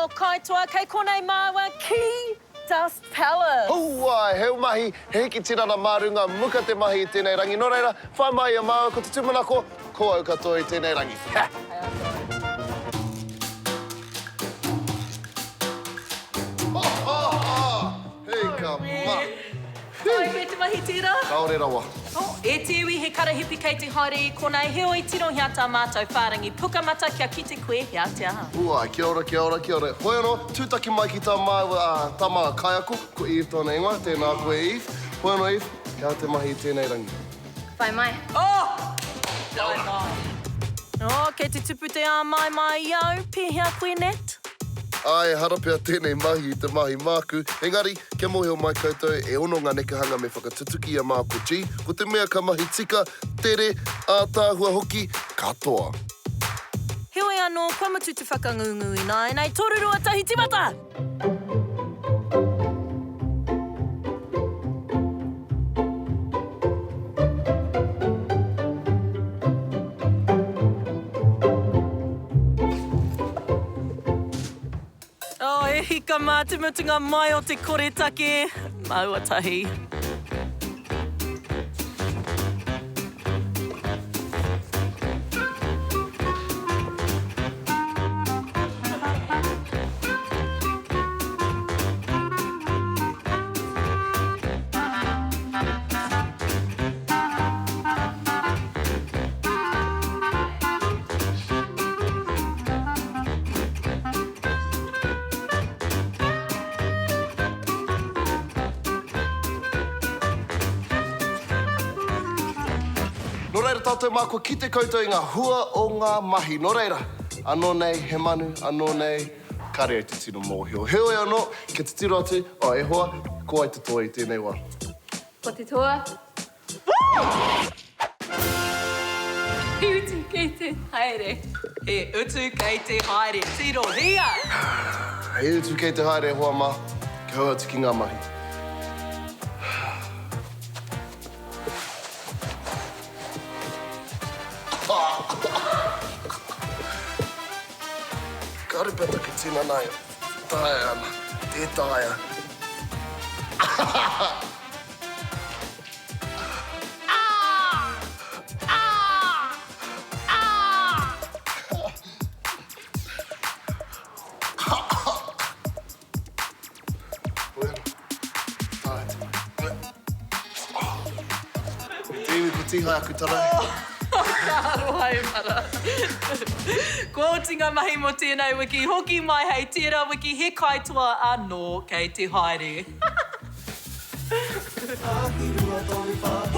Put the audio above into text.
o Kaitoa, kei konei māua ki Dust Palace. Hūai, he mahi, he hiki tinana mā runga muka te mahi i tēnei rangi. Nō reira, whai mai i a māua, ko te tūmanako, ko au katoa i tēnei rangi. Ha! Hei a koe. Ha ha ha! Hei ka ma! Pai koe te mahi tērā? Kāore rawa. Oh, e te iwi, he karahipi kei te haere i konei, heoi tirohia tā mātou whārangi pukamata kia kite koe hea te aha. Ua, kia ora, kia ora, kia ora. Hoi anō, tūtaki mai ki tā māua, ā, tā māua kaiako, ko Eve tōna ingoa, tēnā koe Eve. Hoi anō Eve, he aha te mahi i tēnei rangi? Whai mai. Oh! Whai mai. Oh, kei te tupu te āmaimai i au, pēhea koe Nat? Āe, ehara pea tēnei mahi i te mahi māku, engari, kia mōhio mai koutou, e ono ngā nekehanga me whakatutuki i a Māko G, ko te mea ka mahi tika, tere, ātaahua hoki, katoa. Heoi anō, kua mutu te whakangungu ināianei, Torurua tahi tīmata! Oh, e hika mā te mutunga mai o te koretake. Māua tahi. Nō reira tātou mā, kua kite koutou i ngā hua o ngā mahi. Nō reira, anō nei he manu, anō nei, kāre au te tino mōhio. Heoi anō, kia titiro atu, oh, e hoa, ko wai te toa i tēnei wā? Ko te toa. He utu kei te haere. He utu kei te haere. Tirohia! He utu kei te haere e hoa mā. Kia hou atu ki ngā mahi. Kāore pea taku tinana e taea ana. Tē taea. Te iwi ko Tīhae aku tarai. Ka aroha e mara. Kua oti ngā mahi mō tēnei wiki. Hoki mai hei tērā wiki he kaitoa anō kei te haere. 1, 2, 3, 4.